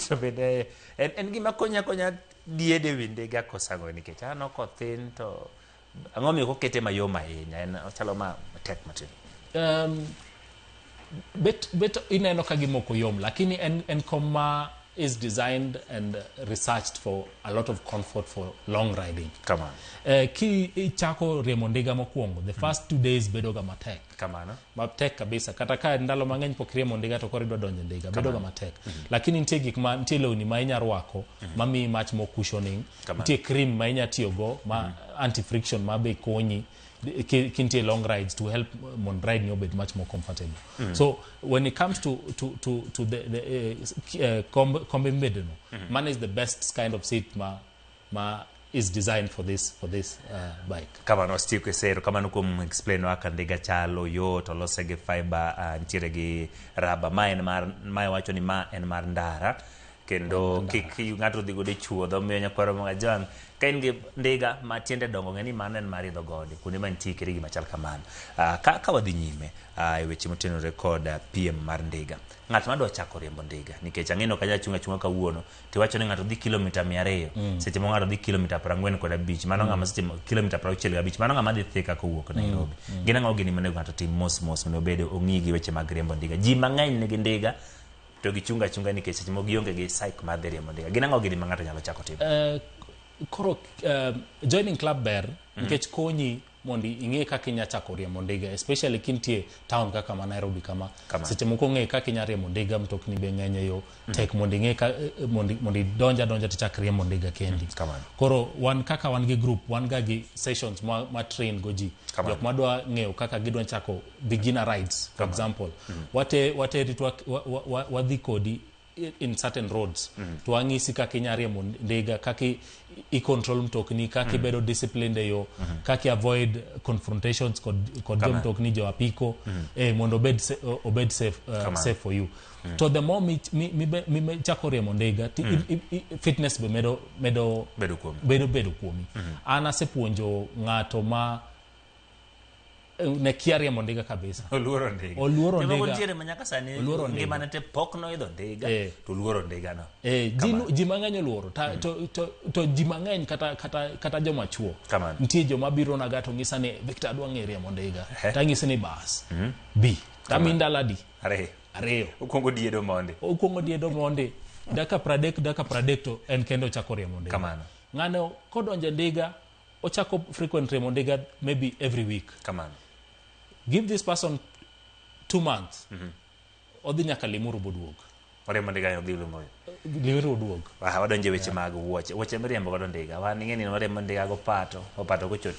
To bende en gima konya konya diede wi ndiga kosango nikech aneno kothin to ang'o miyo kokete mayom ahinya en ochalo ma matek matin. Bet ineno ka gimoko yom, lakini en kom ma is designed and researched for a lot of comfort for long riding. Kamano. Ki ichako riembo ndiga mokwongo, the first 2 days bedo ga matek. Kamano. Matek kabisa. Kata ka ndalo mang'eny pok riembo ndiga to koro idwa donjo e ndiga, bedo ga matek. Lakini nitie gik ma nitie lewni ma inya rwako mamiyi much more cushioning. Kamano. Nitie cream ma inya tiyogo ma anti friction ma be konyi kintie long rides to help mondo ride ni obed much more comfortable. So when it comes to the kombe mibedo no, mano is the best kind of seat ma is designed for this bike. Kamano Steve Kesero, kamano kuom explain kaka ndiga chalo, yot, olose gi fiber, nitiere gi raba. Ma en mar, ma wacho ni ma en mar ndara kendo kik ng'ato dhi godo e chuodho. Omiyo nyakwaro Majwang', ka in gi ndiga ma tiende dongo, ng'e ni mano en mar idho gode kuonde mantie kere gima chal kamano. Ka wadhi nyime e weche motenore kod piem mar ndiga, ng'at madwa chako riembo ndiga, nikech ang'e ni ok anyal chung' achung'a kawuono tiwacho ni ng'ato dhi kilomita 200, seche moko ng'ato dhi kilomita 45, mano ng'ama seche kilomita 65, mano ng'ama dhi Thika kowuok Nairobi. Gin ang'o gini monego ng'ato tim mos mos mondo obed ong'i gi weche mag riembo ndiga? Ji mang'eny nigi ndiga to gichungo achunga nikech seche moko gionge gi psych mar dhi riembo ndiga. Gin ang'o gini ma ng'ato nyalo chako timo? Koro joining club ber nikech konyi mondo ing'e kaka inya chako riembo ndiga, especially kintie town kaka ma Nairobi kama. Kama. Seche moko ng'e kaka inya riembo ndiga, mtokni be ng'eny e yo, tek mondo ing'e ka, mondo idonj adonja tichak riembo ndiga kendi. Kamano. Koro wan kaka wan gi group, wan ga gi sessions ma train go ji. Kamano. Jok madwa ng'eyo kaka gidwa chako beginner rides, for example, wateri to wadhi kodi in certain roads to wang'isi kaka inya riembo ndiga, kaka i control mtokni, kaka ibedo disciplined e yo, kaka i avoid confrontations kod jo Kamano. mtokni, jo apiko, mondo obed safe, Kamano. safe for you. To the more mi chako riembo ndiga ti, fitness be medo bedo kuome. Bedo kuomi. An asepuonjo ng'ato ma ne kia riembo ndiga kabisa. Oluoro ndiga. Oluoro Jomoko ndiga. nitiere ma nyaka sani Oluoro ndiga. ngimane te pok noidho ndiga to oluoro ndiga no. Ji mang'eny oluoro to ji mang'eny kata joma chuo. Kamano. Nitie joma biro naga to ng'isa ni, "Victor, adwa ng'e riembo ndiga." Tang'isi ni bas bi tami ndalo adi? Ariyo. Ariyo. Okwongo diedo mondi. Okwongo diedo mondi dakika 30, dakika 30 to en kende ochako riembo ndiga. Kamano. Ng'ano kodonjo e ndiga, ochako frequent riembo ndiga maybe every week. Kamano. Give this person 2 months, odhi nyaka Limuru boduog. Oriembo ndiga odhi Limuru. Limuru oduog. Ah, wadonjo e weche mag wuoche, wuoche miriembo godo ndiga. Wan ing'e ni wariembo ndiga go opato, opato kochot.